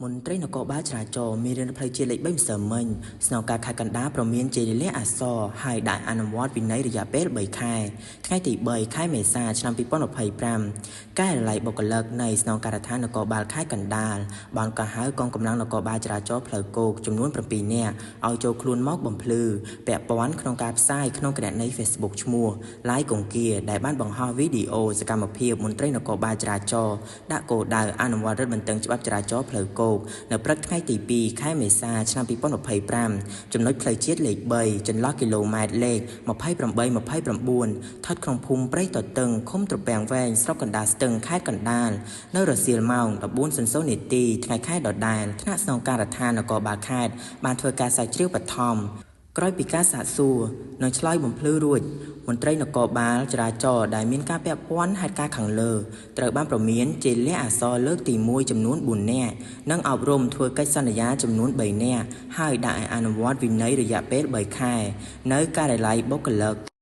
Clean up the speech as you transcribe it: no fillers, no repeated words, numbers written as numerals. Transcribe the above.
មន្ត្រីនគរបាលចរាចរណ៍មានរៀនផ្លូវជាតិលេខ3ម្សិលមិញស្នងការខេត្តកណ្ដាលប្រមានជាលិលាអក្សរហើយដាក់អនុវត្តវិន័យរយៈពេល3ខែថ្ងៃទី3ខែមេសាឆ្នាំ2025ការិយាល័យបុគ្គលិកនៃស្នងការដ្ឋាននគរបាលខេត្តកណ្ដាលបានកោះហៅកងកម្លាំងនគរបាលចរាចរណ៍ផ្លូវគោកចំនួន7នាក់ឲ្យចូលខ្លួនមកបំភ្លឺពាក់ព័ន្ធក្នុងការផ្សាយក្នុងគណនី Facebook ឈ្មោះឡាយកង្គៀដែលបានបង្ហោះវីដេអូសកម្មភាពមន្ត្រីនគរបាលចរាចរណ៍ដាក់គោលដៅអនុវត្តរឹតបន្តឹងច្បាប់ចរាចរណ៍ផ្លូវគោកនៅព្រឹកថ្ងៃទី2ខែមេសាឆ្នាំ2025ចំណុចផ្លូវជាតិលេខ3ចន្លោះគីឡូម៉ែត្រលេខ28 29ស្ថិតក្នុងភូមិព្រៃតទឹងឃុំត្រពាំងវែងស្រុកកណ្ដាលស្ទឹងខេត្តកណ្ដាលនៅរសៀលម៉ោង14:00នាទីថ្ងៃខែដដែលថ្នាក់ស្នងការដ្ឋាននគរបាលខេត្តបានធ្វើការស្រាវជ្រាវបឋមក្រោយពីការសាកសួរនិងឆ្លើយបំភ្លឺរួចមន្ត្រីនគរបាលចរាចរណ៍ដែលមានការពាក់ព័ន្ធហេតុការណ៍ខាងលើត្រូវបានប្រមានជាលក្ខអក្សរលើកទី1ចំនួន4នាក់និងអប់រំធ្វើកិច្ចសន្យាចំនួន3នាក់ហើយដាក់ឲ្យអនុវត្តវិន័យរយៈពេល3ខែនៅការិយាល័យបុគ្គលិក។